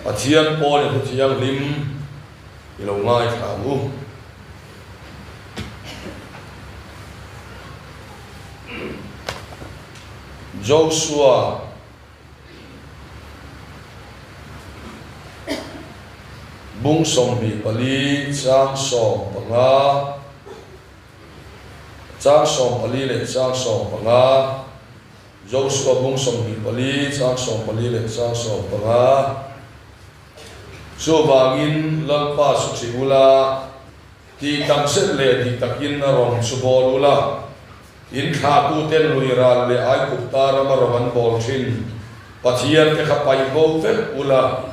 Pathian pawhin thu thianghlim i lo ngaithla ang u. Joshua Bung 24 chang 15 chang 14 leh chang 15 Joshua bung 24 chang 14 leh chang 15 Chuvangin Lalpa chu ṭih ula, tih tak zet leh dik takin a rawn chu bawl ula, In thlahtuten lui ral leh Aigupta rama rawng an bawl thin Pathian te kha paih bo vek ula,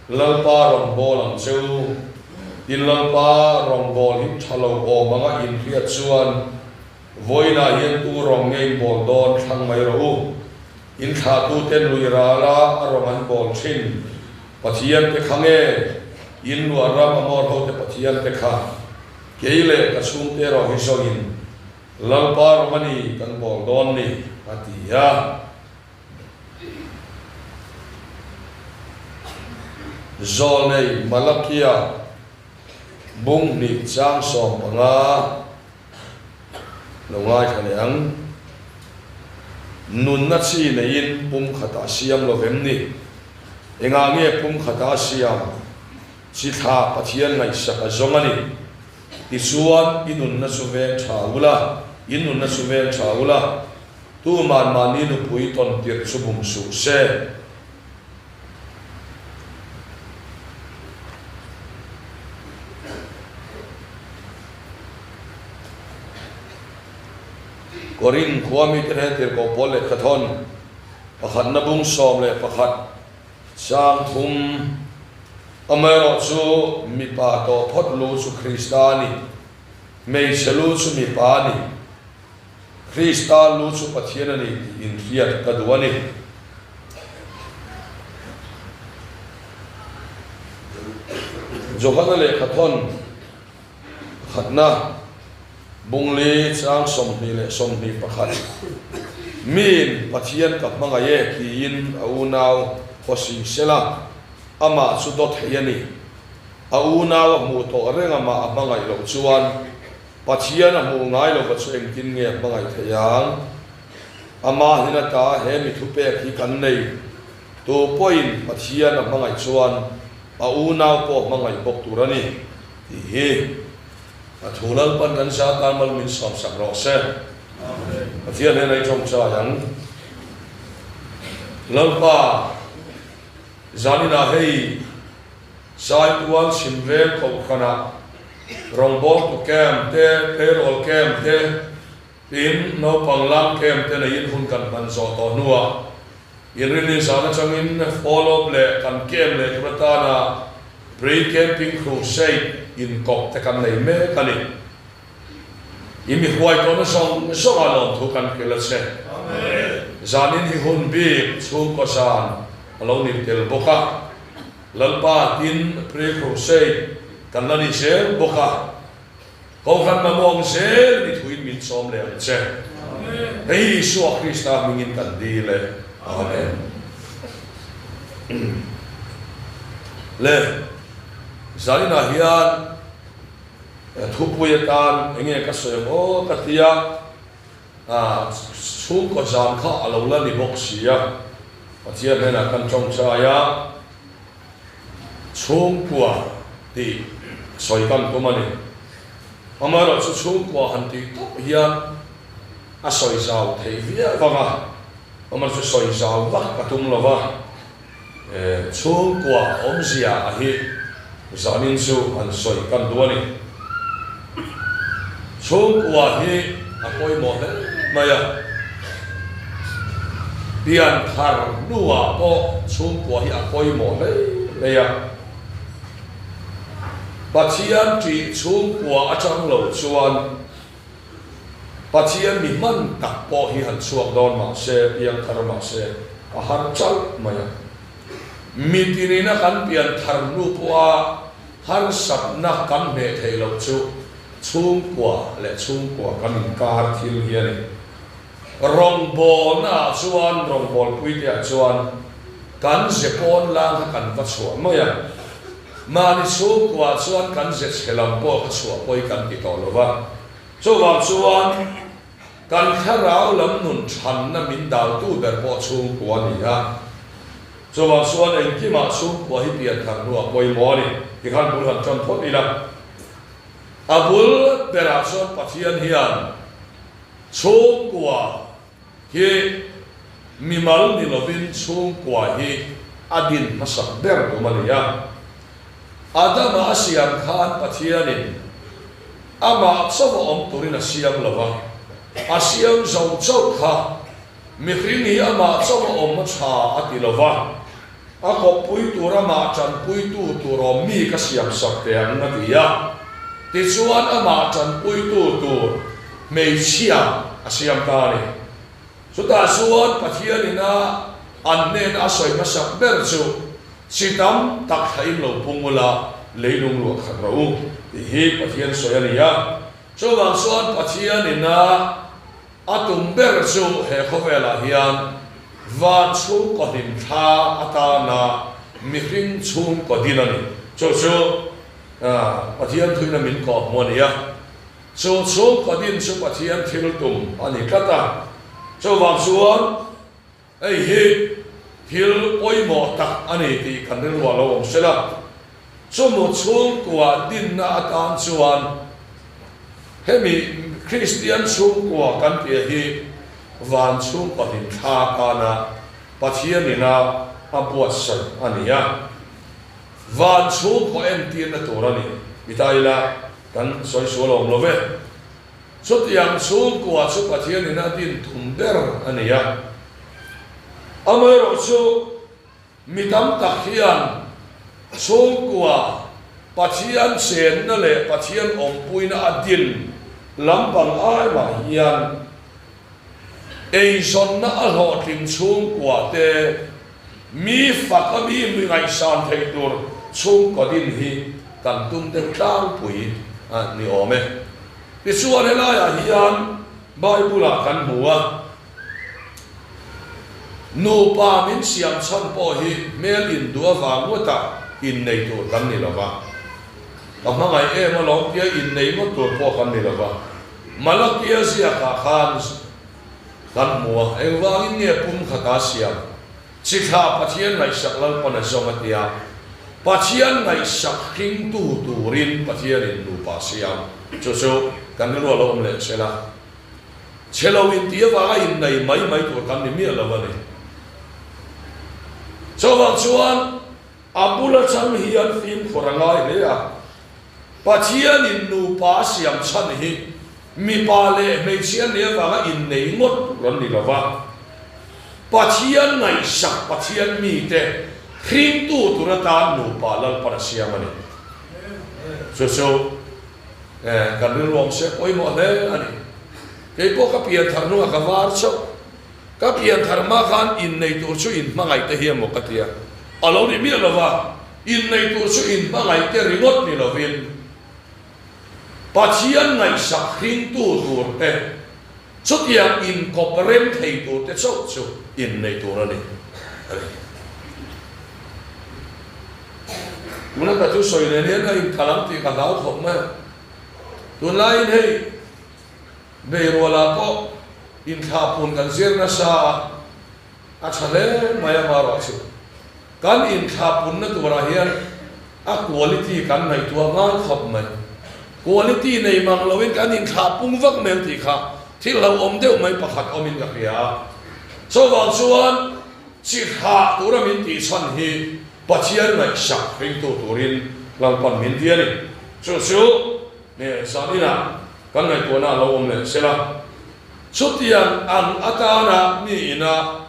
Lalpa rawn bawl ang che u. In Lalpa rawn bawl hi tha lo awm anga in hriat chuan vawiinah hian tu rawng nge in bawl dawn thlang mai rawh u. In thlahtuten lui rala a rawng an bawl thin Pathian te kha nge in luah ram Amor hote Pathian te kha kei leh ka chhungte erawh hi zawngin Lalpa rawng a ni kan bawl dawn ni, a ti a. Zawlnei Malakia bung hnih chang 15 lo ngaithla leh ang. Nunna chi neiin pum khatah siam lo vem ni? Engah nge pum khatah a siam? Chi thla Pathian ngaihsak a zawng a ni. Tichuan, i nunna chu veng tha ula, in nunna chu veng tha ula, tuman mahni nupui tawn tirh chu bum suh se. Korin khua mite hnen tirhkoh pawl lehkhathawn pakhatna bung 11. Sang thum, Amaherawh chu mipa tawh phawt lu chu Krista a ni, hmeichhe lu chu mipa a ni. Krista lu chu Pathian a ni tih inhriat ka duh a ni. Johana lehkhathawn pakhatna, Bungli chang 21, Miin Pathian ka hmangaih e tiin a unau khawsi sela, amah chu dawt thei a ni. A unau a hmuh tawh reng amah a hmangaih loh chuan Pathian a hmuh ngai lova chu engtin nge a hmangaih thei ang? Amahin a ta he mi thupek hi kan nei. Tu pawhin Pathian a hmangaih chuan a unau pawh hmangaih bawk tur a ni tih hi. A thu Lalpan kan za tan mal min sawm sak rawh se. Pathian hian ei tawngtai ang. Lalpa, zaninah hei Saitual Chhimveng Kohhranah rawngbawltu camp te, payroll camp te, tin naupang lam camp te neiin hun kan hman zawh tawh hnuah inrinni zan atangin follow up leh kan camp leh tur atana Pre-Camping Crusade inkawp te kan nei mek a ni. I mi huai tawhna zawng zawngah lawmthu kan hrilh a che. Zanin hi hun bik chhungkaw zan a lo ni tel bawk a. Lalpa tin Pre-Crusade kan la ni zel bawk a. Kohhran mamawng zel ni thuin min sawm leh ang che. Hei hi Isua Krista hmingin kan dil e. Amen. Le, zaninah hian thupui atan enge ka sawi ang aw ka ti a, chhungkaw zan kha a lo la ni bawk si a, Pathian hnenah kan tawngtai a. Chhungkua tih sawi kan tum a ni. Amaherawh chu chhungkua han tih tawp hian a sawi zau thei viau vang a, amaherawh chu sawi zau vak ka tum lo va, chhungkua awmzia a hi zanin chu han sawi kan duh a ni. Chhungkua hi a pawimawh hle mai a, pian thar hnuah pawh chhungkua hi a pawimawh hle hle a. Pathian ṭih chhungkua aṭang lo chuan Pathian mi hman tak pawh hi han chhuak dawn mah se, piang thar mah se, a har chalh mai a. Mitinina kan pian thar hnu pawha Harsatna kan hmeh theih loh chu chhungkua leh chhungkua kan inkar thil hi a ni. Rawngbawlnaah chuan, rawngbawlpuiteah chuan Kan ze pawn lang kha kan va chhuah mai a, mahni chhungkuah chuan kan ze chhe lam pawh kha chhuah pawi kan ti tawh lo va. Chuvang chuan kan thlarau lam nun thanna min daltu ber pawh chhungkua a ni a. Chuvang chuan engkimah chhungkua hi pian thar hnuah pawimawh a ni. Tikhan bul han tan phawt ila. A bul berah chuan Pathian hian chhungkua hi mimal ni lovin chhungkua hi a din hmasak ber tum a ni a. Adama a siam khan Pathianin amah chauh a awm turin a siam lo a, a siam zo chauh kha mihring hi amah chauh a awm a tha a ti lo va, a kawppui tur amah tanpuitu tur awm mi ka siam sak teh ang a ti a. Tichuan amah tanpuitu tur hmeichhia a siam ta a ni. Chutah chuan Pathian ina an hnena a sawi hmasak ber chu, Chi tam tak thlain lo pung ula, leilung luah khat rawh u, tih hi Pathian sawi a ni a. Chuvang chuan Pathian ina A tum ber chu he khawvelah hian van chhungkaw hlim thla atana mihring chhungkaw din a ni. Chu chu Pathian thuina min kawh hmu a ni a. Chu chhungkaw din chu Pathian thil tum a ni tlat a. Chuvang chuan hei hi thil pawimawh tak a ni tih kan rilruah lo awm sela. Chumu chhungkua dinna atan chuan hemi Kristian chhungkua kan tih hi van chhungkaw hlimthla atana Pathian ina a buatsaih a ni a. Van chhungkaw entirna tur a ni. Ti ta ila kan sawi sual awm lo ve. Chutiang chhungkua chu Pathian ina din tum ber a ni a. Amaherawhchu Mi tam tak hian chhungkua Pathian chenna leh Pathian awmpuina a din lampang ai mah hian eizawnna a hlawhtling chhungkua te mi fak a mi mi ngaihsan theih tur chhungkaw din hi kan tum deuh tlangpui a ni awm e. Tichuan helaiah hian Bible-ah kan hmu a. Nupa min siam chhan pawh hi hmel induh avang ngawta innei tur kan ni lo va. Ka hmangaih em alawm tia innei ngawt tur pawh kan ni lo va. Malakia ziakah khan kan hmu a, engvangin nge pum khata siam chithla Pathian ngaihsak Lalpan a zawng a tia, Pathian ngaihsak hringtu turin Pathianin nupa siam chu chu kan rilru a lo awm leh sela. Chhe lo intih avanga innei mai mai tur kan ni miah lo a ni. Chuvang chuan a bul atang hian fimkhur a ngai hle a, Pathianin nupa a siam chhan hi mipa leh hmeichhia nih avanga innei ngawt tur an ni lo va, Pathian ngaihsak Pathian mite hringtu tur atan nupa Lalpan a siam a ni. Chu chu. Kan rilruam se pawimawh hle a ni. Kei pawh ka pian thar hnungah ka var chauh. Ka pian thar hma khan innei tur chu inhmangaih te hi emaw ka ti a. A lo ni miah lo va, innei tur chu inhmangaih te ringawt ni lovin Pathian ngaihsak hringtu tur te, chutiang inkawp rem thei tur te chauh chu innei tur a ni. A ni. Tuna ka thu sawi nen hian a inkal ang tih ka hlau khawp mai a. Tunlaiin hei Beirualah pawh inthlahpun kan zir nasa a, a tha hle mai amarawh chu kan inthlahpunna turah hian a quality kan ngaihtuah ngai khawp mai. Quality nei mang loin kan inthlahpung vak mai ang tih kha thil hlauhawm deuh mai pakhat awmin ka hria a. Chuvang chuan Chi thlah tura min tih chhan hi Pathian ngaihsak ringtu turin Lalpan min ti a ni. Chu chu zan inah kan ngaihtuahna a lo awm leh sela. Chutiang ang atana mi ina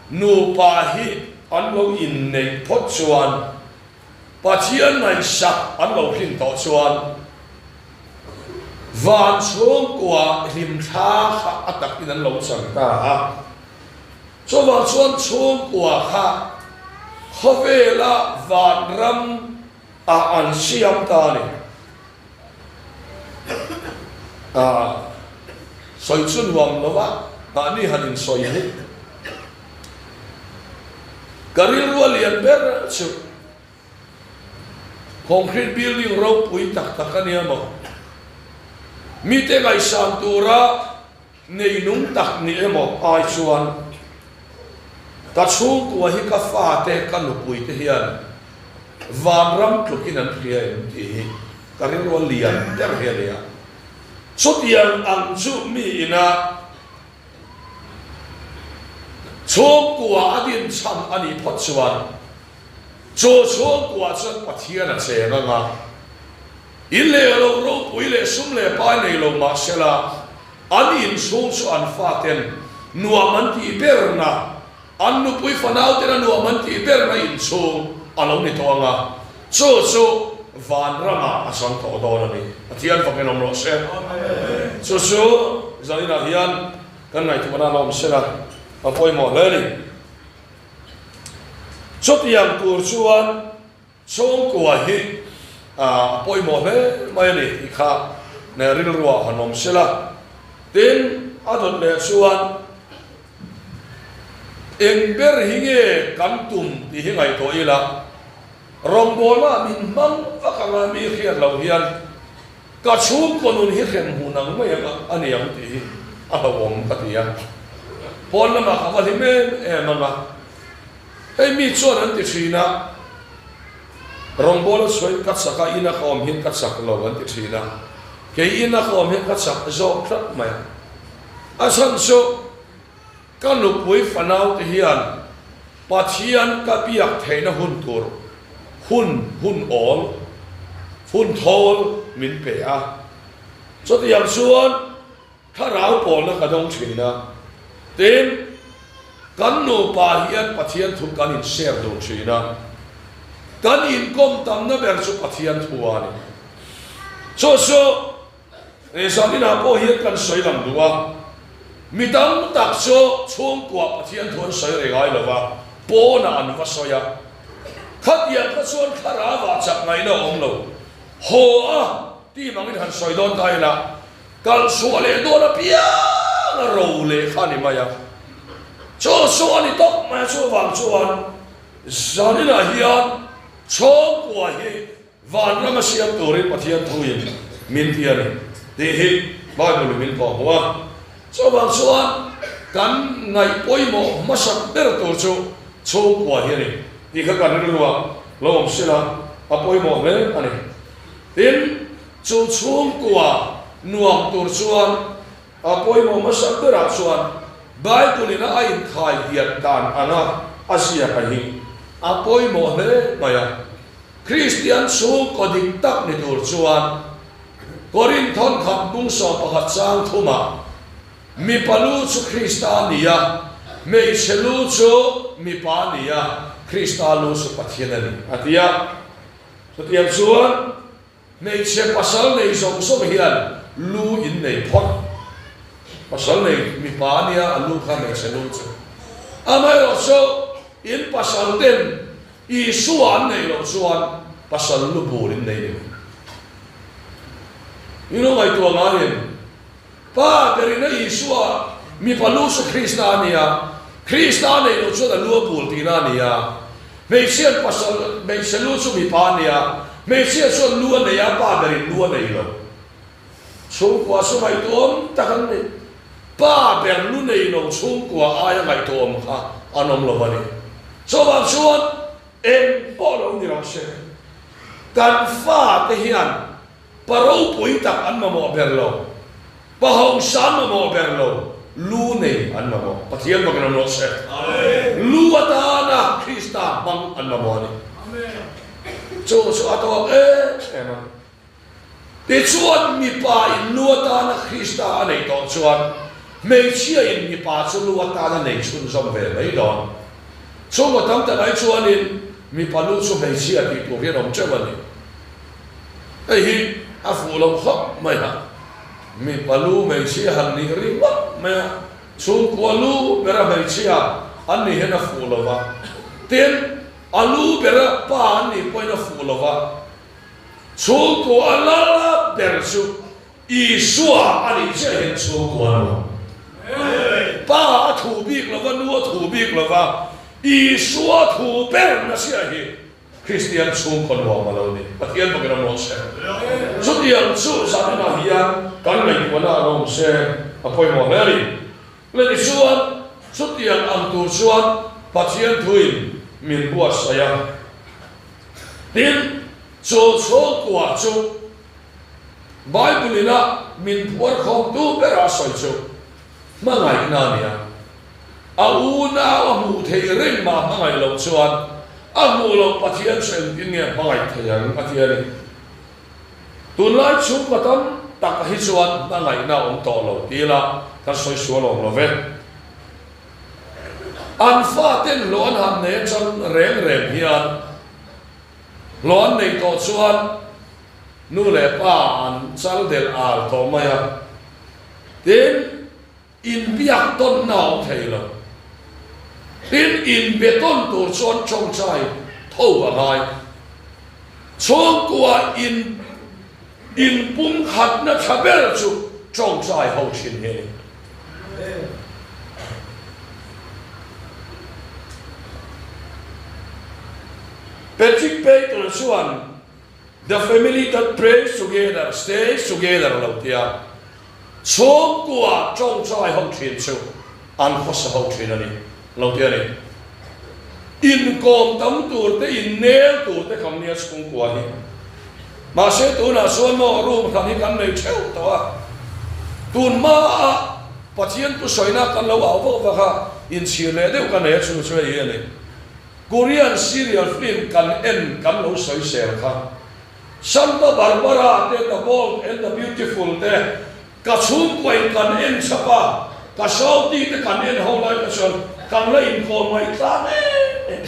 nupa hi an lo inneih phawt chuan Pathian ngaihsak an lo hrin tawh chuan van chhungkua hlimthla kha a takin an lo chang ta a. Chuvang chuan chhungkua kha khawvela vanram ah an siam ta a ni. Ah, sawi chu nuam lo va, mahni han insawi hi. Ka rilru a lian ber chu concrete building ropui tak tak a nia maw? Mite ngaihsan tura neinung tak ni emaw ai chuan ka chhungkua hi ka fate ka nupui te hian vanram tlukin an hria em tih hi ka rilru a lian ber hi a ni a. Chutiang ang chu mi ina Chhungkua a din chhan a nih phawt chuan chu chhungkua chuan Pathian a cheng ang a, in leh lo ropui leh sum leh pai nei lo mah sela an inchhung chu an faten nuam an tih berna, an nupui fanauten a nuam an tih berna inchhung a lo ni tawh ang a, chu chu vanramah a chang tawh dawn a ni. Pathian fakin awm rawh se. Chu chu zaninah hian Kan ngaihtuahna a awm sela a pawimawh hle a ni. Chutiang tur chuan chhungkua hi a pawimawh hle mai a ni tih kha rilruah han awm sela. Tin, a dawt leh chuan eng ber hi nge kan tum tih hi ngaihtuah ila, rawngbawlna min hmang vak anga mi hriat loh hian Ka chhungkaw nun hi hrem hmun ang mai ang a ni ang tih hi a hlauhawm ka ti a. Pawn lamah ka va hlim em em ang a. Hei mi chuan an ti thin a, Rawngbawla chhuain ka chak a, ina ka awm hian ka chak lo an ti thin a. Kei ina ka awm hian ka chak zawk tlat mai a. A chhan chu ka nupui fanau te hian Pathian ka biak theihna hun tur hun hun awl, hun thawl min pe a. Chutiang chuan thlarau pawlna ka dawng thin a. Tin, kan nupa hian Pathian thu kan in share dun thin a. Kan inkawm tamna ber chu Pathian thu a ni. Chu chu Zan inah pawh hian kan sawi lang duh a, mi tam tak chu chhungkua Pathian thu an sawi rei ngai lo va, pawnah an va sawi a. Khatiang kha chuan thlarau ah chak ngaihna a awm lo. Haw a tih mangin han sawi dawn ta ila, kal chhuah leh dawn apiang a ro leh kha a ni mai a. Chu chu a ni tawp mai a, chuvang chuan zan inah hian chhungkua hi Vanram a siam turin Pathian thuin min ti a ni tih hi Bible in min kawh hmu a. Chuvang chuan kan ngaih pawimawh hmasak ber tur chu chhungkua hi a ni tih kha kan rilruah lo awm sila a pawimawh hle a ni. Tin, chu chhungkua nuam tur chuan a pawimawh hmasak berah chuan Bible in a inkhai hiat dan anga a ziak a hi a pawimawh hle mai a. Kristian chhungkaw dik tak ni tur chuan Korinth thawnkhat bung 11 chang thumah mipa lu chu Krista a ni a, hmeichhe lu chu mipa a ni a, Krista lu chu Pathian a ni, a ti a. Chutiang chuan hmeichhe pasal nei zawng zawng hian lu in nei phawt. Pasal nei mipa a nia, a lu kha hmeichhe lu chu. Amaherawhchu in pasal ten Isua an neih loh chuan pasal lu bur in nei ni lo. In lo ngaihtuah ngaiin, Pa berin a Isua mipa lu chu Krista a ni a, Krista a neih loh chuan a lu a bur tihna a ni a. Hmeichhian pasal, hmeichhe lu chu mipa a ni a, hmeichhia chuan lu a nei a, pa berin lu a nei lo. Chhungkua chu ngaihtuahawm tak an ni. Pa ber lu nei lo chhungkua aia ngaihtuahawm kha an awm lo a ni. Chuvang chuan eng pawh lo ni rawh se, kan fate hian pa ropui tak an mamawh ber lo, pa hausa an mamawh ber lo, lu nei an mamawh. Pathian bawkin awm rawh se. Lu atana Krista hmang an mamawh a ni. Chu chu a tawk em em a. Tichuan, mipa in lu atana Krista a neih tawh chuan, hmeichhia in mipa chu lu atana nei chhunzawm ve mai dawn. Chhungkaw tam tak ai chuanin mipa lu chu hmeichhia tih tur hian awm teuh a ni. Hei hi a fuh lo khawp mai a, mipa lu hmeichhia han nih ringawt mai a, chhungkua lu bera hmeichhia an nih hian a fuh lo va. Tin, a lu bera pa an nih pawhin a fuh lo va. Chhungkua a lal a ber chu Isua a nih chiah hian chhungkua a nuam. Pa a thu bik lo va, nu a thu bik lo va. Isua thu ber nasiah hi Kristian chhungkaw nuam a lo ni. Pathian bawkin a mawl se. Chutiang chu zaninah hian kan ngaihtuahna a lo awm se a pawimawh hle a ni. Le tichuan, chutiang ang tur chuan Pathian thuin min buatsaih a. Tin, chu chhungkua chu Bible ina min phuarkhawmtu bera sawi chu hmangaihna a ni a. A unau a hmuh theih reng mah hmangaih loh chuan a hmuh loh Pathian chu engtin nge hmangaih thei ang a ti a ni. Tunlai chhungkaw tam tak hi chuan hmangaihna a awm tawh lo ti ila kan sawi sual awm lo ve. An faten hlawh an han nei atang reng reng hian hlawh an neih tawh chuan nu leh pa an chal delh al tawh mai a. Tin, Inbiak tawnna a awm thei lo. Tin, inbe tawn tur chuan tawngtai tho a ngai. Chhungkua in inpumkhatna tha ber chu tawngtai ho thin hi a ni. Patrick Peyton chuan The family that prays together stays together a lo ti a. Chhungkua tawngtai ho thin chu an khawsa ho thin a ni lo ti a ni. Inkawm tam tur te, innel tur te kam nia chhungkua hi. Mahse tunah chuan maw room hran hi kan nei theuh tawh a. Tun hmaa Pathian thusawiina kan lo au vak vak a, inchhir leh deuh ka nei a chu chu hei hi a ni. Korean serial film kan en kan lo sawisel kha. Santa Barbara te The Bold and the Beautiful te ka chhungkuain kan en chap a, ka Saudi te kan en ho lai kha chuan kan la inkawm ngaih tlang em em.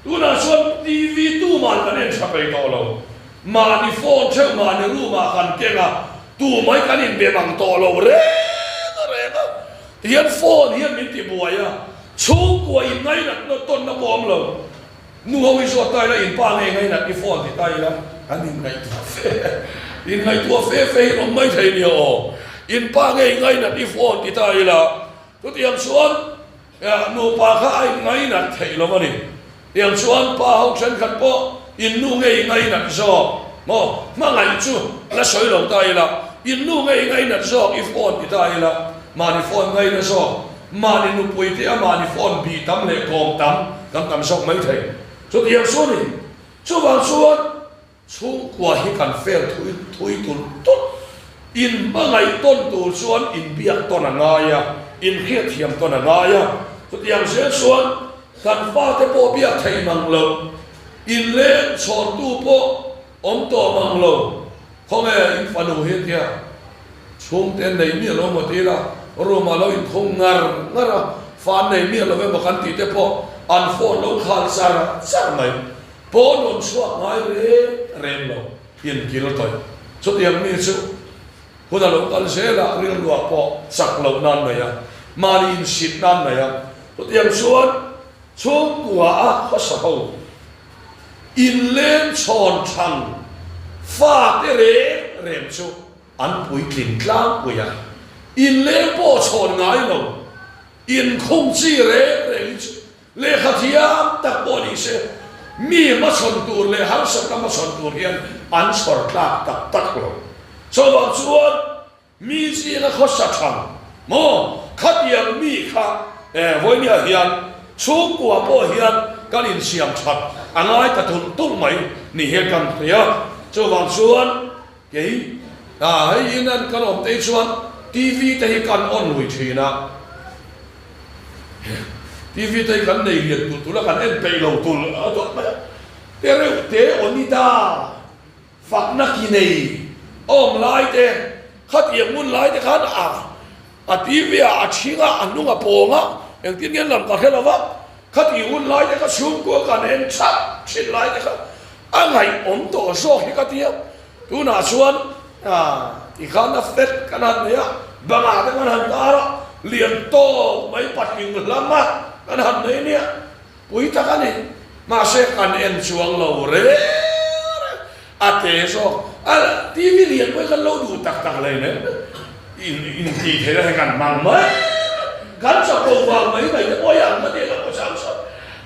Tunah chuan TV tuman kan en tha peih tawh lo. Mahni phone theuh mahni room ah kan keng a, tumai kan inbe mang tawh lo reng reng a. Tihian phone hian min tibuai a, chhungkua in ngainatna tawnna pawh awm lo. Nu ho hi zawt ta ila in pa ngei ngainat i phone ti ta ila an inngaihtuah fe inngaihtuah fe fe hi awm mai thei nia aw. In pa ngei ngainat i phone ti ta ila chutiang chuan nupa kha a inngainat theih lo a ni. Tiang chuan pa ho thenkhat pawh in nu ngei ngainat zawk maw hmangaih chu la sawi lo ta ila in nu ngei ngainat zawk i phone ti ta ila mahni phone ngaina zawk Mahni nupui te a mahni phone bih tam leh kawm tam kan tam zawk mai thei. Chutiang chu a ni. Chuvang chuan chhungkua hi kan fel thui thui tulh tulh. In hmangaih tawn tur chuan inbiak tawn a ngai a, inhriatthiam tawn a ngai a. Chutiang zel chuan kan fate pawh biak theih mang lo, inleng chhawntu pawh awm tawh mang lo. Khawnge in fanu hi a tia? Chhungte an nei miah lo maw ti ila, room ah lo inkhung ngar ngar a, fa an nei miah lo emaw kan tih te pawh an phone lo khal char char mai. Pawn rawn chhuak ngai reng reng lo, inkil tawih. Chutiang mi chu hun a lo kal zel a, rilruah pawh chak loh nan nei a, mahni insit nan nei a. Chutiang chuan chhungkua a khawsa ho inleng chhawn thang fate reng reng chu An puitlin tlangpui a, inleng pawh chhawn ngai lo, inkhung chi reng reng hi chu lehkha thiam tak pawh ni se, mi hmachhawn tur leh harsatna hmachhawn tur hian an chhawr tlak tak tak lo. Chuvang chuan mi zinga khawsa thang maw khatiang mi kha vawinia hian chhungkua pawh hian kan insiam that a ngai ta tulh tulh mai ni hian kan hria. Chuvang chuan Kei, ah hei in an kan awm te hi chuan TV te hi kan on lui thin a, TV te hi kan nei lian tulh tulh a, kan en peih lo tulh a dawt mai a, te reuh te Onida fakna ki nei awm lai te, khatiang hmun lai te khan a a TV ah a thing a, a hnung a pawng a, engtin nge an lam ka hre lo va, khati hun lai te kha chhungkua kan en thap thin lai te kha A ngaihawm tawh zawk hi ka ti a, tunah chuan tikhan a flat kan han nei a, bangah te kan han tar a, lian tawk mai patling hlama kan han nei nia, pui tak a ni. Mahse kan en chuang lo reng reng, a te zawk a TV lian pawh hi kan lo duh tak tak lei nen intih theihna hi kan hmang mai, kan chapo vang mai mai te pawh hi an hma teh lo pawh chang chang.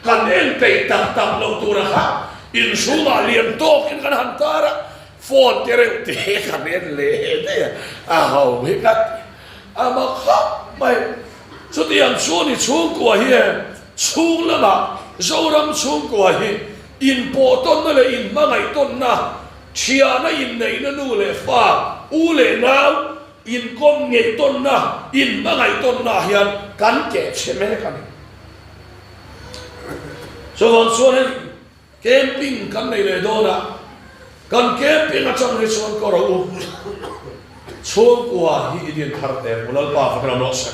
Kan en peih tak tak lo tura kha inchhungah lian tawkin kan han tar a, phone te reuh te kan en leh daih a, a ho hi ka ti a mak khawp mai. Chutiang chu ni chhungkua hi e, chhung lamah Zoram chhungkua hi inpawh tawnna leh inhmangaih tawnna, thiana inneihna nu leh fa, u leh nau inkawm ngeih tawnna, inhmangaih tawnna ah hian kan keh chhe mek a ni. Chuvang chuan hei camping kan nei leh dawn a, kan camping atang hi chuan ka ro u chhungkua hi i din thar teh mu Lalpa fak ram rawh se.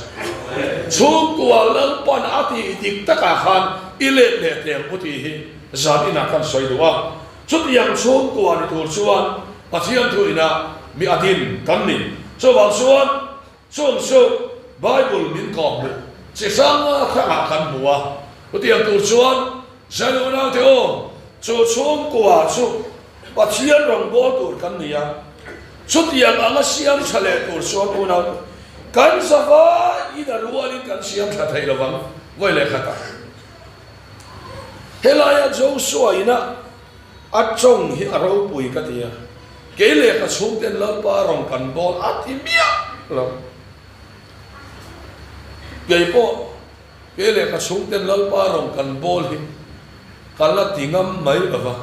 Chhungkua Lalpan a tih dik takah khan i let leh teh ang u tih hi zan inah kan sawi duh a. Chutiang chhungkua ni tur chuan Pathian thu inah mi a din kan ni. Chuvang chuan Chung chu Bible min kawp hmuh chi hrang hrangah kan hmu a, chutiang tur chuan Zanu naute aw, chu chhungkua chu Pathian rawngbâwl tur kan ni a, chutiang anga siam tha leh tur chuan unau kan zavaiin a rualin kan siam tha thei lovang vawi leh khatah. Helaia Joshua ina a tawng hi a ropui ka ti a, kei leh ka chhungten Lalpa rawn kan bawl a ti miah lo. Kei pawh kei leh ka chhungten Lalpa rawn kan bawl hi ka la ti ngam mai lo va,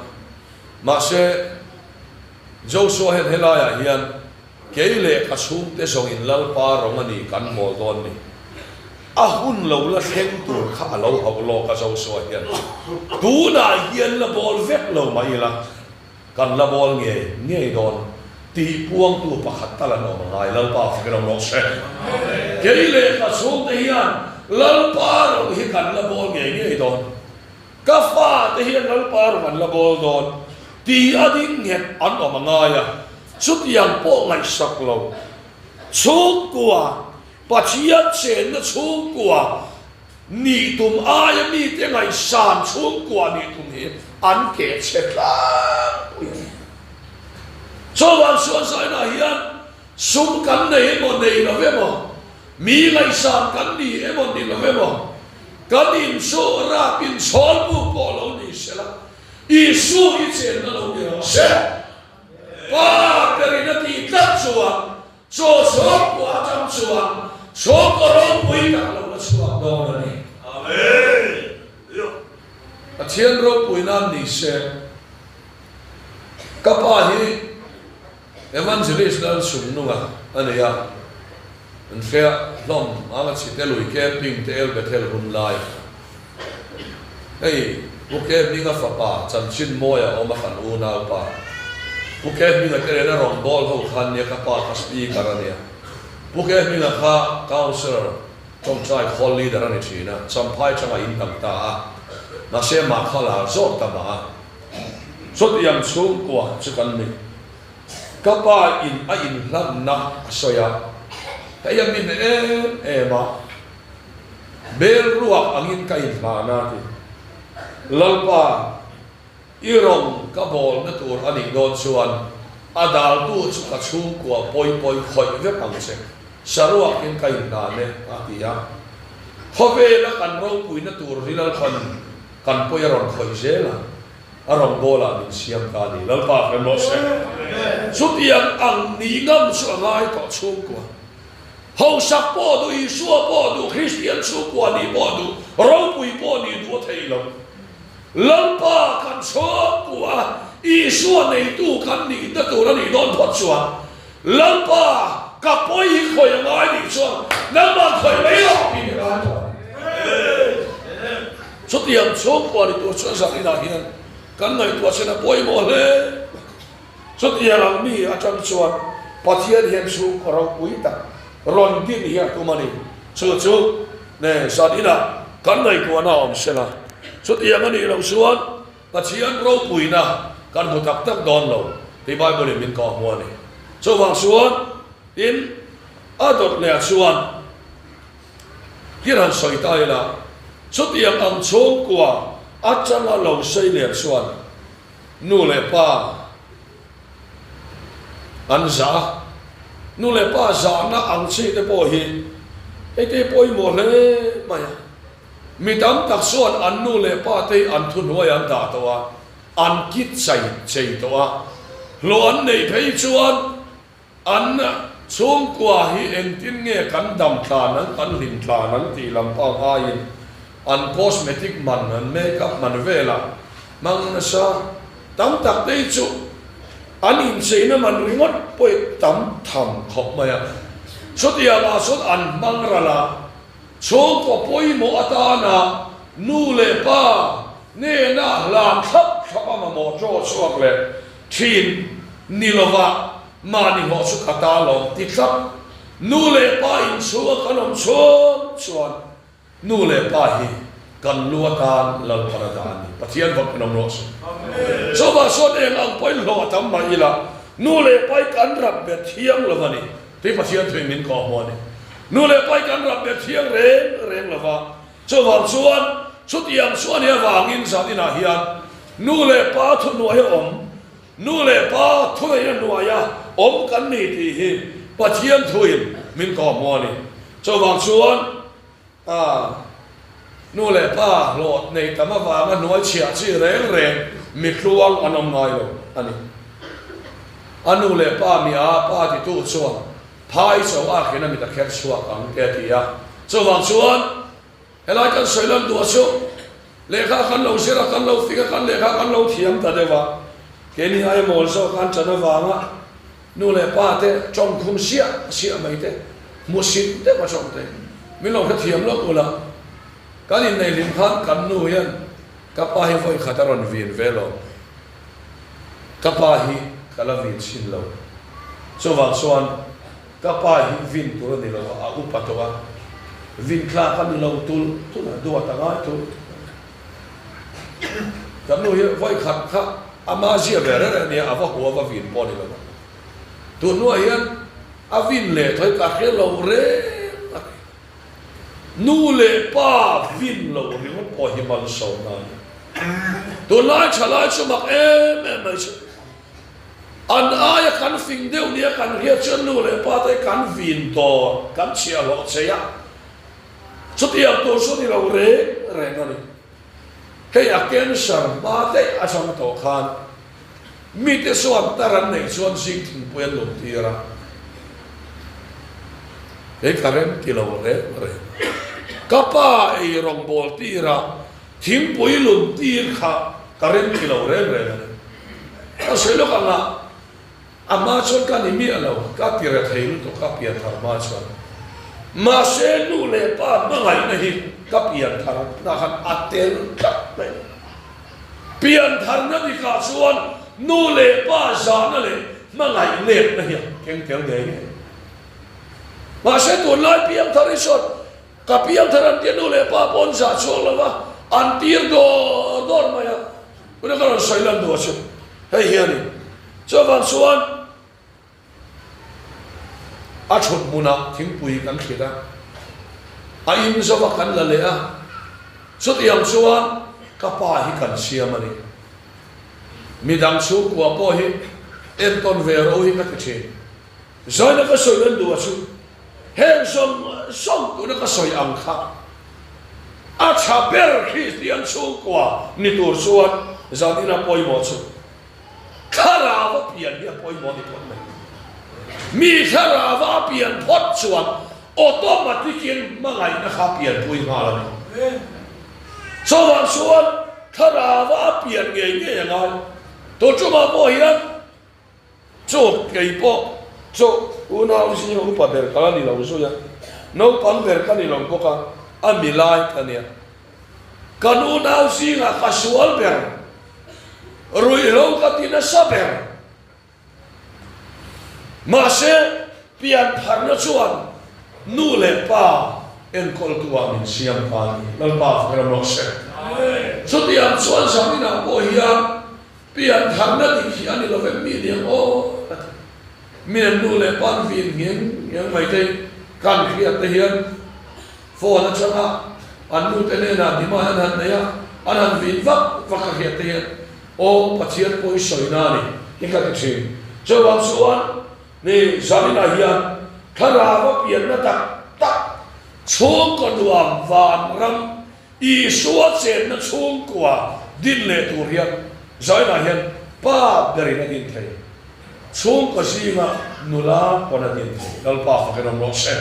mahse Joshua hian helaiah hian Kei leh ka chhungte zawngin Lalpa rawng a ni kan mawl dawn ni. A hun lo la thleng tur kha a lo hauh lawk a Joshua hian tunah hian la bawl vek lo mah ila kan la bawl ngei ngei dawn tih puangtu pakhat tal an awm a ngai Lalpa fak rawng rawh se. Kei leh ka chhungte hian Lalpa rawng hi kan la bawl ngei ngei dawn. Ka fate hian Lalpa rawng an la bawl dawn ti a ding nghet an awm a ngai a, chutiang pawh ngaihsak lo. Chhungkua, Pathian chenna chhungkua nih tum aia mite ngaihsan chhungkua nih tum hi an keh chhe tlangpui a ni. Chuvang chuan zainah hian sum kan nei emaw nei lo emaw, mi ngaihsan kan ni emaw ni lo emaw, Kan insuh rap inchhawl buk pawh lo ni sela, Isu i chenna lo ni rawh se. Pa berin a tih tlat chuan chaw chhawngkua atang chuan chhawngkaw ropui tak lo la chhuak dawn a ni. Pathian ropui nan ni se, ka pa hi Evangelist Lalchungnunga a nei a, an hria hlawm ang a chhite lui camping te El Bethel hun lai hei Pu Kehminga fapa chanchin mawi a awm a kan unau pa Pu Kehminga te rena rawngbâwl ho khan nia ka pa kha speaker a nia Pu Kehminga kha councillor tawngtai hall leader a ni thin a Champhai changa in dang ta a mahse mah kha lar zawk ta mah a. Chutiang chhungkua chu kan ni. Ka pa in a inhlanna a sawi a, hei a min em em a, bel ruak angin ka inhlan a ti. Lalpa, i rawn ka bawlna tur a nih dawn chuan a daltu chu ka chhungkua pawi pawi khawih vek ang che, saruakin ka inhlan e a ti a. Khawvela kan ropuina tur hi Lalpan Kan pawi a rawn khawih zel a, a rawn bawl ah min siam ta a ni. Lalpa hrem rawh se. Chutiang ang nih ngam chu a ngai tawh chhungkua. Hausak pawh duh, Isua pawh duh, Kristian chhungkua nih pawh duh, ropui pawh nih duh a thei lo. Lalpa kan chhungkua Isua neitu kan nihna tur a nih dawn phawt chuan Lalpa ka pawi hi khawi a ngai nih chuan nangmah khawi mai rawh tih hi a ngai tawh a ni. Chutiang chhungkua ni tur chuan zan inah hian kan ngaihtuah chen a pawimawh hle. Chutiang ang mi atang chuan Pathian hian chhungkaw ropui tak rawn din hi a tum a ni. Chu chu ne zan inah kan ngaihtuahna a awm sela. Chutiang a nih loh chuan Pathian ropuina kan hmu tak tak dawn lo tih Bible in min kawh hmu a ni. Chuvang chuan tin a dawt leh ah chuan thil han sawi ta ila, chutiang ang chhungkua atanga lo sei leh chuan nu leh pa an zah a, nu leh pa zahna ang chi te pawh hi hei te pawimawh hle mai a. Mi tam tak chuan an nu leh pa te hi an thuhnuai an dah tawh a, an kit chei chei tawh a. Hlawh an neih phei chuan an chhungkua hi engtin nge kan dam tlan ang, kan hlim tlan ang tih lam pang aiin an cosmetic man, an makeup man velah hmang nasa tam tak te hi chu an incheina man ringawt pawh tam tham khawp mai a. Chutiangah chuan an hmang ral a. Chhungkaw pawimawh atana nu leh pa hnena hlan thlap thlap a mamawh chaw chhuak leh thin ni lova mahni hlawh chu ka ta lawm ti tlat. Nu leh pa inchhunga kan awm chhung chuan nu leh pa hi kan lu atan Lalpan a dah a ni. Pathian vak in awm rawh se. Chuvah chuan eng ang pawhin hlawh a tam mah ila nu leh pa hi kan rap bet thiang lo a ni. Tui Pathian thuin min kawh hmuh a ni. Nu leh pai kan rap bet thiang reng reng lo va, chuvang chuan chutiang chu a nih avangin zan inah hian nu leh pa thuhnuai a awm, nu leh pa thuneihna hnuaia awm kan ni tih hi Pathian thuin min kawh hmuh a ni. Chuvang chuan A nu leh pa hlawh nei tam avanga hnuai chhiah chi reng reng mi tluang an awm ngai lo a ni. A nu leh pa mi a pa titu chuan phai cho a khin a mit a kher chhuak ang te a ti a. Chuvang chuan helai kan sawi lan duh chu lehkha kan lo zir a, kan lo fing a, kan lehkha kan lo thiam ta deuh a, keini aia mawl zawk an ṭan avanga Nu leh pa te tawngkhum siah siah mai te, hmusit deuh a tawng te min lo hrethiam lawk ula, kan inneih hlim khan kan nu hian ka pa hi vawi khat a rawn vin ve lo, ka pa hi ka la vin chhin lo, chuvang chuan ka pa hi vin tur a ni lo a, a upa tawh a, vin tlak a ni lo tul tul a, duat a ngai tul tul a ni. Kan nu hi vawi khat kha ama zia ve reng reng ania, a va hua va vin pawh a ni lo va. Tun hnuah hian a vin leh tho hi ka hre lo reng a ni. Nu leh pa vin lo ringawt pawh hi malsawmna a ni. Tunlai thalai chu mak em em mai chu. An aia kan fing deuh nia kan hriat chuan nu leh pa te kan vin dawn, kan chhiahhlawh chei a. Chutiang tur chu ni lo reng reng a ni. Hei a cancer hma daih atang tawh khan mite chuan tar an neih chuan zing thingpui an lum tir a. Hei ka rem ti lo reng reng a. Ka pa ei rawngbawl tira thingpui lum tir kha ka rem ti lo reng reng a ni. Ka sawi lawk ang a. A hma chuan ka ni miah lo, ka ti re thei lutuk ka pian thar hma chuan. Mahse nu leh pa hmangaihna hi ka pian thar na khan a tel tlat mai. Pian tharna dikah chuan nu leh pa zahna leh hmangaih letna hi a keng tel ngei ngei. Mahse tunlai piang thar hi chuan ka piang thar an tia nu leh pa pawh an zah chhuak lo va, an tir dawr dawr mai a. Tuna ka rawn sawi lan duh a chu hei hi a ni. Chuvang chuan a thut hmunah thingpui kan thlit a, a in zova kan la leh a, chutiang chuan ka pa hi kan siam a ni. Midang chhungkua pawh hi entawn ve ro hi ka ti thin. Zaina ka sawi lan duh a chu heng zawng zawng tuna ka sawi ang kha a tha ber Kristian chhungkua ni tur chuan zanina pawimawh chu Thlarau a pian hi a pawimawh ni phawt mai. Mi thlarau a pian phawt chuan automatic in hmangaihna kha a pianpui nghal a ni. Chuvang chuan thlarau a pian ngei ngei a ngai. Tun tumah pawh hian chu kei pawh chu unau zinga upa ber ka la ni lo zui a, naupang ber ka ni lo bawk a, a milai ka nia. Kan unau zingah ka sual ber, ruihhlo ka ti nasa ber. Mahse, pian pharna chuan nu leh pa enkawltu ah min siam ta a ni. Lalpa fak ram rawh se. Chutiang chuan zaninah pawh hian pian tharna dik hi a ni lo vek mi ni ang aw ka ti. Mi an nu leh pa an vin ngheng ngheng mai te kan hriat te hian Phone atanga an nute hnenah demand an han nei a, an han vin vak vak a hriat te hian aw Pathian pawh i sawina a ni hi ka ti thin. Chuvang chuan ni zaninah hian thlarau a pianna tak tak chhungkaw nuam vanram. Isua chenna chhungkua din leh tur hian Zainah hian pa berin a din thei. Chhungkaw zinga nula pawn a din thei. Lalpa fakin awm rawh se.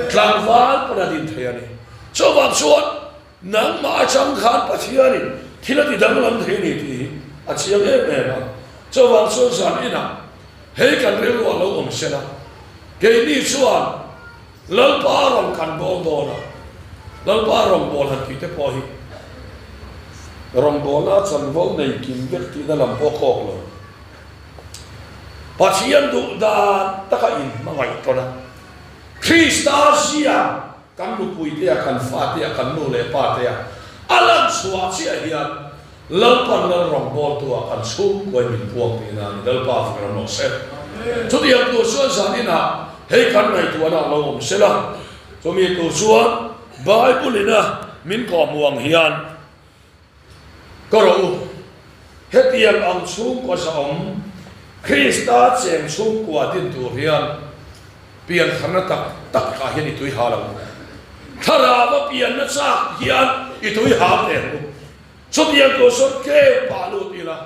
Tlangval pawn a din thei a ni. Chuvang chuan nangmah atang khan Pathianin thil a ti danglam thei a ni tih hi a chiang em em a. Chuvang chuan zan inah hei kan rilru a lo awm sela, keini chuan Lalpa rawn kan bawl dawn a, Lalpa rawngbâwl han tih te pawh hi rawngbâwlna chanvo nei kim vek tihna lam pawh kawk lo. Pathian duh dan taka inhmangaih tawn a, Krista zia kan nupui te a, kan fate a, kan nu leh pa te a, a lan chhuah chiah hian Lalpan Lal rawngbawltu ah kan chhungkuai min puang tihna a ni. Lalpa fak ram rawh se. Chutiang tur chuan zan inah hei kan ngaihtuahna a lo awm sela, chumi tur chuan Bible ina min kawhhmuh ang hian ka rawh u. Hetiang ang chhungkua zahawm Krista cheng chhungkua din tur hian piantharna tak tak ah hian i tui hal ang u. Thlarau a pianna chak hian i tui hal teh ang u. Chutiang tur sawn tlem pah lut ila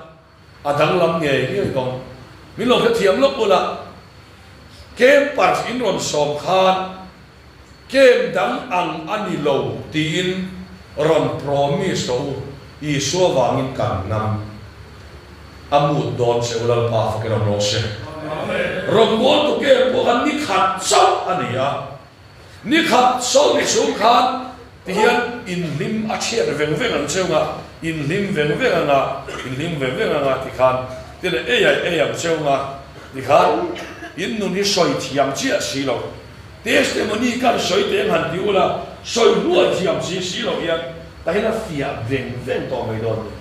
a danglam ngei ngei dawn. Min lo hrethiam lawk ula, campers in rawn sawm khan camp dang ang a ni lo tiin rawn promise rawh u, Isua vangin kan ngam a mut dawn che u Lalpa fakin awm rawh se. Rawngbawltu camp pawh kha ni khat chauh a ni a. Ni khat sawi chung khan tihian inhlim a chhiat veng veng ang cheu nga, inhlim veng veng anga, inhlim veng veng anga ti khan ti leh ei ai ei ang cheu nga ti khan in nun hi sawi thiam chiah si lo. Testimony kan sawi teng han ti ula, sawi hluai thiam chi si lo hian tahin a fiah veng veng tawh mai dawn ni.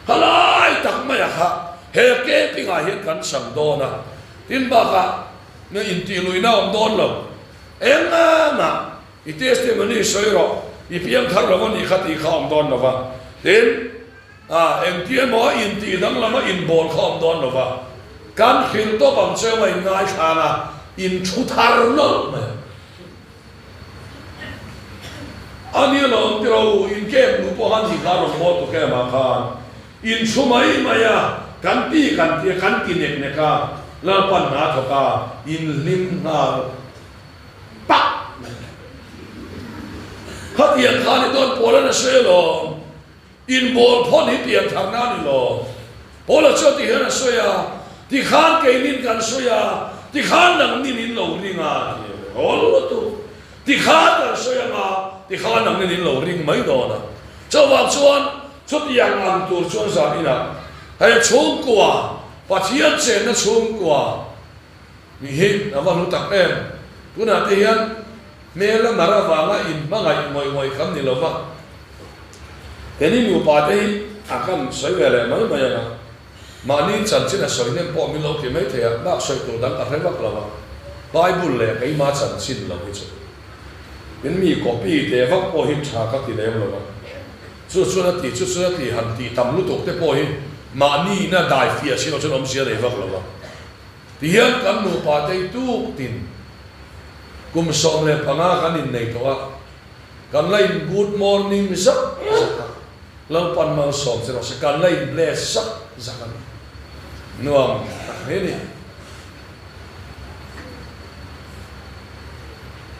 Khalai tak maia kha he camping ah hian kan chang dawn a, tin bakah na intihluihna a awm dawn lo. Engmah i testimony sawi rawh, i piang thar lo a nih kha tih kha awm dawn lo va, tin, ah, engti emaw a intih danglam a inbawl kha awm dawn lo va, kan hrilh tawp ang che emaw in ngaithlang a, in thu thar nawlh mai a. A ni alawm tiro u, in camp luh pawh khan zikha rawn bawl tuk em ah khan in thu mai mai a, kan ti kan ti a, kan ti nek nek a, Lalpan hna thawk a, in hlim nghal tak mai. Khatiang khan i dawn pawl a na sawi alawm, in bawl phawn hi pian tharna a ni lo. Paula chuan ti hian a sawi a, tikhan keinin kan sawi a, tikhan nangnin in lo ring a ti a, awl lutuk. Tikhan kan sawi anga, tikhan nangnin in lo ring mai dawn a. Chuvang chuan chutiang ang tur chuan zan inah hei chhungkua, Pathian chenna chhungkua nih hi a va hlu tak em. Tunah te hian hmel a mar avanga inhmangaih ngawih ngawih kan ni lova, keini nupa te hi a kan sawi ve leh mai mai anga, Mahni chanchin a sawi hnem pawh min lo ti mai thei a, bak sawi tur dang ka hre vak lo a, Bible leh keima chanchin lo hi chu in mi copy teh vak pawh hi tha ka ti lem lo a, chu chuan a ti chu chuan a ti han tih tam lutuk te pawh hi mahni ina dai fiah si lo chuan awmzia nei vak lo a, tihian kan nupa te hi tuk tin kum 15 kan innei tawh a, kan la in good morning zak zak a. Lalpan malsawm che rawh se, kan la in bless zak zak a ni. Nuam tak hle ni.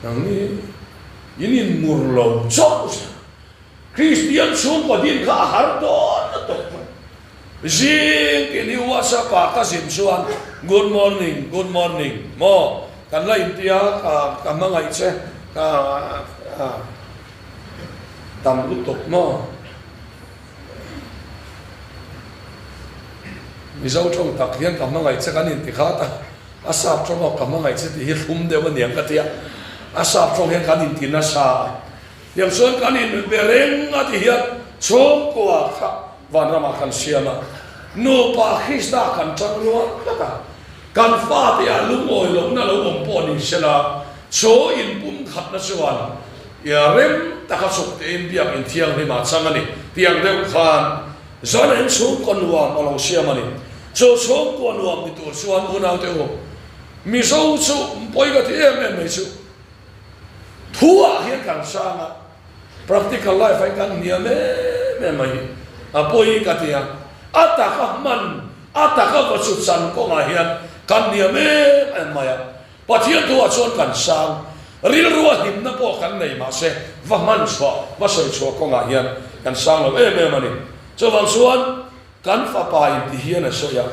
Nangni in in ngur lo chauh zia. Kristian chhungkaw din kha a har dawn lutuk mai. Zing tih ni WhatsApp ah ka zin chuan good morning, good morning maw kan la in tia ka hmangaih che ka Tam lutuk maw? Mizo tawng tak hian ka hmangaih che kan inti khat a, a sap tawng aw ka hmangaih che tih hi thlum deuh a niang ka ti a, a sap tawng hian kan inti nasa a, tiang chuan kan inbe reng a ti hian chhungkua kha vanramah kan siam a, nupa Krista kan tang luat tlat a, kan fate ah lungawi lohna lo awm pawh ni sela, chaw inpumkhatna chuan Ia rem taka chuk tein biakinn thianghlim ah chang a ni. Tiang deuh khan zan in chhungkaw nuam a lo siam a ni. Chu chhungkaw nuam ni tur chuan unaute u, Mizo chu pawi ka ti em em mai chu. Thu ah hian kan sang a. Practical life ah hian kan hniam em em mai hi a pawi ka ti a. A taka hman, a taka va chu chan kawngah hian kan hniam em em mai a. Pathian thuah chuan kan sang, rilrua hlimna pawh kan nei mahse va hman chhuah, va sawi chhuah kawngah hian kan sang lo em em a ni. Chuvang chuan kan fapa in ti hian a sawi a,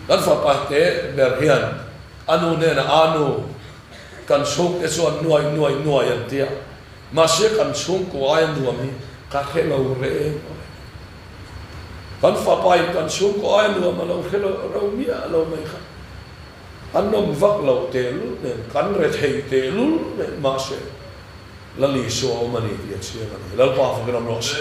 kan fapa te ber hian a nu hnenah a nu kan chhungte chuan nuai nuai nuai an ti a, mahse kan chhungkua aia nuam hi ka hre lo reng a ni. Kan fapa in kan chhungkua aia nuam a lo hre lo ro miah lo mai kha. An nawm vak loh tehlul nen, kan rethei tehlul nen mahse Lal Isua awm a ni tih a chiang a ni. Lalpa fakin awm rawh se.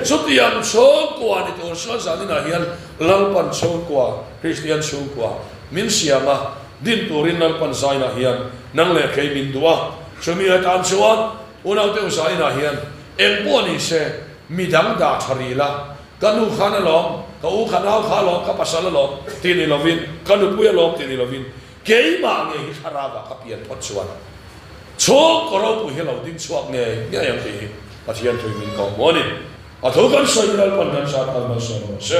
Chutiang chhungkua ni tur chuan zaninah hian Lalpan chhungkua, Kristian chhungkua min siam a, din turin Lalpan zainah hian nang leh kei min duh a. Chumi atan chuan unaute u zainah hian eng pawh ni se midang dah tha rih la, Ka nu khan a lawm, ka u kha nau kha a lawm, ka pasal a lawm tih ni lovin, ka nupui a lawm tih ni lovin, keimah ngei hi thlarauah ka pian phawt chuan chhungkaw ropui hi lo ding chhuak ngei ngei ang tih hi Pathian thui min kawh hmuh a ni. A thu kan sawi Lalpan kan zat kal malsawm rawh se.